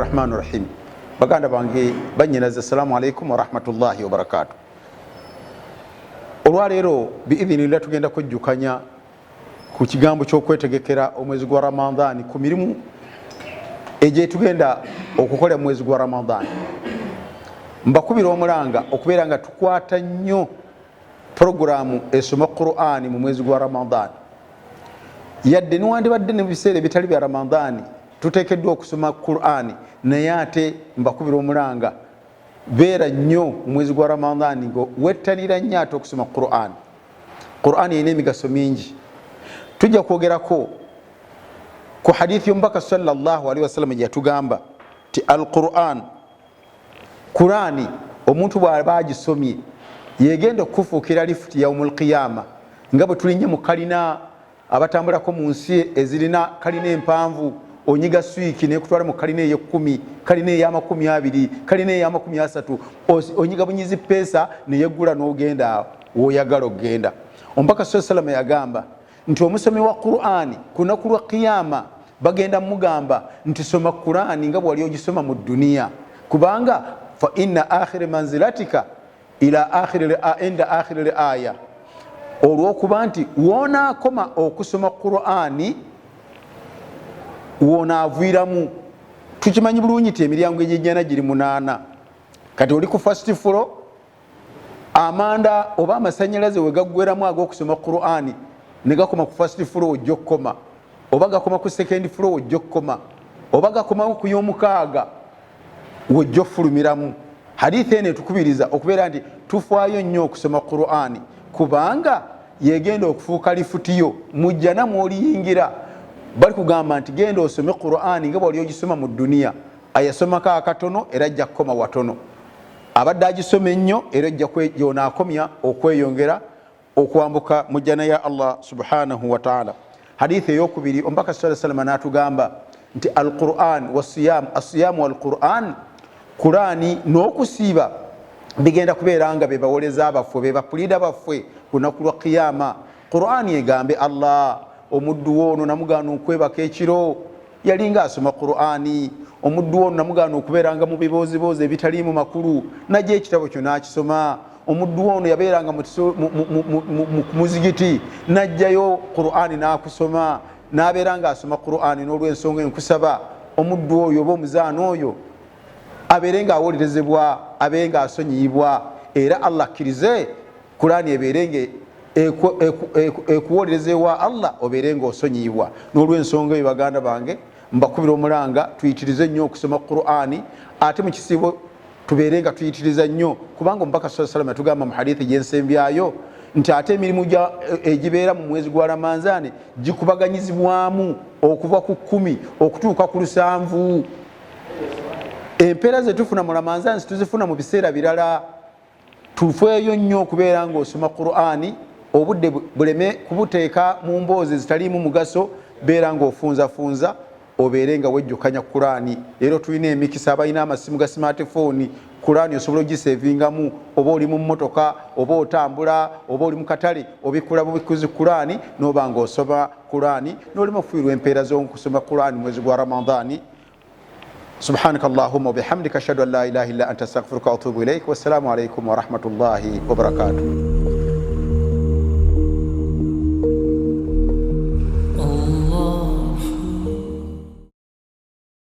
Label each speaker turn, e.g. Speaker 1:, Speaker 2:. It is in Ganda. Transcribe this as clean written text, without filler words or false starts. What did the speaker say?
Speaker 1: Rahmani rahim. Baganda bange, banyinaze, assalamu alaikum warahmatullahi wabarakatu. Olwaleero biidhinillah tugenda kwejjukanya ku kigambo ky'okwetegekera omwezi gwa Ramadhani, ku mirimu egyetugenda okukola mu mwezi gwa Ramadhani. Mbakubira omulanga okubeera nga tukwata nnyo puroguramu esoma Qurani mu mwezi gwa Ramadhani. Yadde niwandibadde ne biseera ebitali bya Ramadhani tuteekeddwa okusoma Qurani, naye ate mbakubira omulanga, beera nnyo mu mwezi gwa Ramadhani nga wettanira nnyo ate okusoma Qurani. Qurani erina emigaso mingi. Tujja kwogerako ku hadithi y'omubaka sallallahu alaihi wasallam gye yatugamba ti al Quran, Qurani, omuntu bw'aba agisomye yegenda okukufuukira lifuti yaumu lqiyama. Nga bwe tulinye mu kalina, abatambulako mu nsi ezirina kalina empanvu, onyiga swiki nekutwala mu kalina eyekumi, kalina eyamakumi abiri, kalina eyamakumi asatu, onyiga bunyizi peesa neyeggula n'ogenda woyagala okugenda. Omubaka saa salama yagamba nti omusomi wa Qurani ku lunaku lwa Kiyama bagenda mugamba nti soma Qurani nga bwali ogisoma mu duniya, kubanga fa inna akhiri manzilatika ila inda akhiri l aya, olwokuba nti wonaakoma okusoma Qurani wonaaviiramu. Tukimanyi bulungi nti emiryango egyejjana giri munaana. Kati oli ku first floor, amanda oba amasanyalaze wegaggweramu ag'okusoma Qurani ne gakoma ku first floor, ojja okukoma, oba gakoma ku second floor, ojja okukoma, oba gakomawo ku y'omukaaga, wojja ofulumiramu. Hadithi eno etukubiriza okubeera nti tufaayo nnyo okusoma Qurani, kubanga yegenda okufuuka lifutiyo mujjana mwoliyingira. Bali kugamba nti genda osome Qurani nga bwali ogisoma mu duniya. Ayasomako akatono era ajja kukoma watono, abadde agisoma ennyo era ojja gyonaakomya okweyongera okwambuka mu jjana ya Allah subhanahu wataala. Hadithi eyokubiri, omubaka saa salama n'atugamba nti alquran wasiyam, asiyamu walquran, Qurani n'okusiiba bigenda kubeera nga bebawoleza baffe, bebapulida baffe ku lunaku lwa Kiyama. Qurani egambe Allah, omuddu woono namugaana okwebaka ekiro, yalinga asoma Qurani. Omuddu woono namugaana okubeeranga mu bibooziboozi ebitaliimu makulu, najja ekitabo kyo n'akisoma. Omuddu woono yabeeranga mu muzigiti, najjayo Qurani n'akusoma, n'abeera nga asoma Qurani. N'olwensonga enkusaba omuddu oyo oba omuzaana oyo abeere nga awolerezebwa, abeere nga asonyiyibwa, era Allah akkirize Kurani ebeere nga ekuwolereza ewa Allah, obeere nga osonyiyibwa. N'olwensonga eyo, baganda bange, mbakubira omulanga tuyitirize nnyo okusoma Qurani, ate mu kisiibo tubeere nga tuyitiriza nnyo, kubanga omubaka saa salama yatugamba mu hadithi gyensembyayo nti ate emirimu egibeera mu mwezi gwa Ramanzaani gikubaganyizibwamu okuva ku 10 okutuuka ku 70. Empeera zetufuna mu Ramanzaani situzifuna mu biseera birala. Tufeeyo nnyo okubeera ng'osoma Qurani, obudde buleme kubuteeka mu mboozi ezitaliimu mugaso. Beera ng'ofunzafunza, obeere nga wejjukanya Qurani. Leero tulina emikisa, abalina amasimu ga smartphone, Qurani osobola ogisevingamu, oba oli mu mmotoka, oba otambula, oba oli mu katale, obikula bubikuzi Qurani n'oba ng'osoma Qurani n'olema okufiirwa empeera z'okusoma Qurani mwezi gwa Ramadhani. سبحانك اللهم وبحمدك، أشهد أن لا إله إلا أنت، أستغفرك وأتوب إليك، والسلام عليكم ورحمة الله وبركاته.